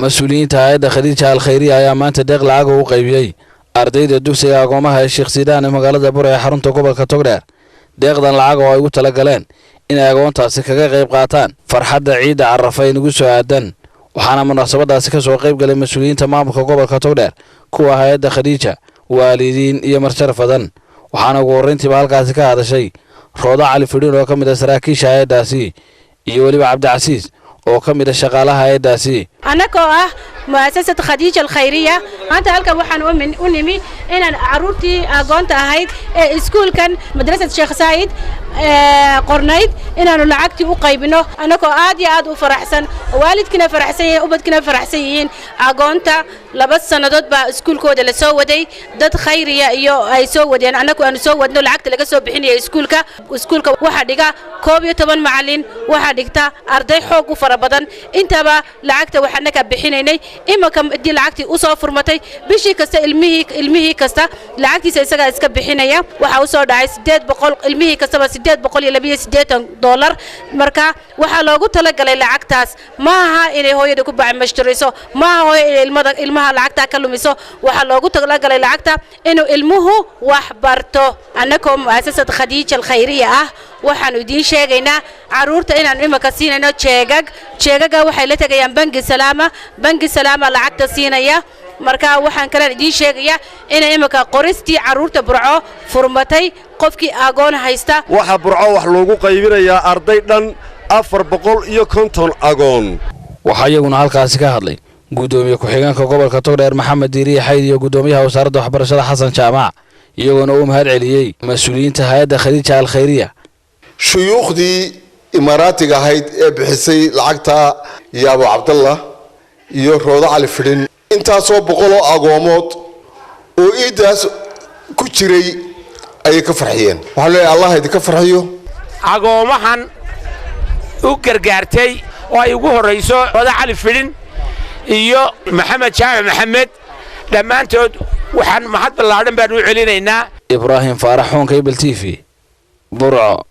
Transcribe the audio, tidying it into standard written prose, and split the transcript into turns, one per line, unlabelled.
Mas-uuliyiinta hay-adda Khadiija Alkhayriya ayaa maanta deeq lacag u qaybiyey ardayda dugsiga agoomaha ee Sheekh Siidaan ee magaalada Burco ee xarunta gobolka Togdheer. Deeqdan lacag oo ay ugu tala galeen inay agoontaasi kaga qayb qaataan farxadda ciidda Carafa ee nagu soo aadan. Waxaana munaasabadaasi ka soo qayb galay mas-uuliyiinta maamulka gobolka Togdheer, kuwa hay-adda Khadiija, waalidiin iyo marsharaf badan. Waxaana ugu horreyntiiba halkaasi ka hadashay Roodo Cali Fidhiin oo ka mid ah saraakiisha hay-addaasi, iyo weliba Cabdicasiis oo ka mid ah shaqaalaha hay-addaasi.
Annagoo ah mu'asasad Khadiija Alkhayriya, maanta halkan waxaan u nimi inaan carruurtii agoonta ahayd ee iskuulkan madrasad Sheekh Saa'id qornayd inaanu lacagtii u qaybino, annagoo aad iyo aad u faraxsan, waalidkiina faraxsan yahay, ubadkiina faraxsan yihiin. Agoonta 2 sannadood baa iskuulkooda la soo waday, dad khayriya iyo ay soo wadeen, annagu aanu soo wadno lacagta laga soo bixinaya iskuulka. Iskuulka waxaa dhiga 11 macallin, waxaa dhigta arday xoog u fara badan. Intaba lacagta waxaa annaga bixinaynay. Imanka haddii lacagtii u soo furmatay, bishii kasta ilmihii kasta lacagtiisa isagaa iska bixinaya. Waxaa usoo dhacay 800, ilmihii kastaba $882. Marka waxaa loogu talagalay lacagtaas maaha inay hooyada ku bacmashturiso, maaha hooyo inay ilmada ilmaha lacagtaa ka lumiso. Waxaa loogu talagalay lacagta inuu ilmuhu wax barto. Annagoo mu'asasad Khadiija Alkhayriya ah waxaanu idiin sheegaynaa carruurta inaanu imanka siinayno jeegag. Jeegaga waxay la tegayaan Bangi Salaama, Bangi Salaama lacagta siinaya. Marka waxaan kalaan idiin sheegayaa inay imanka qoristii carruurta Burco furmatay, qofkii agoon haysta.
Waxaa Burco wax loogu qaybinayaa arday dhan 450 agoon.
Waxaa iyaguna halkaasi ka hadlay guddoomiye ku-xigeenka gobolka Togdheer Maxamed Diiriye Xayd iyo guddoomiyaha wasaaradda waxbarashada Xasan Jaamac, iyagoona uu mahad celiyey mas-uuliyiinta hay-adda Khadiija Alkhayriya.
Shuyuukhdii Imaaraatiga ahayd ee bixisay lacagta iyo Abu Cabdallah iyo Roodo Cali Fidhin, intaasoo boqoloo agoomood oo iiddaas ku jiray ayay ka farxiyeen. Waxaan leeyahay Allah idinka farxiyo.
Agoomahan u gargaartay oo ay ugu horrayso Roodo Cali Fidhin iyo Maxamed Jaamac Maxamed, dhammaantood waxaan mahad ballaadhan baan u celinaynaa.
Ibraahim Faarax Xoonka, Ebel TV, Burco.